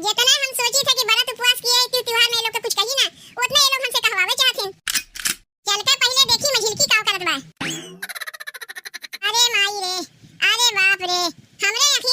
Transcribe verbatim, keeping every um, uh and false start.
जितना हम सोची थे कि व्रत उपवास किए हैं, त्योहार में ये लोग के कुछ कही ना, उतना ये लोग हमसे कहवावे चाहथिन। चल के पहिले देखी मझिलकी का करत बा। अरे माई रे, अरे बाप रे, हमरे अखिया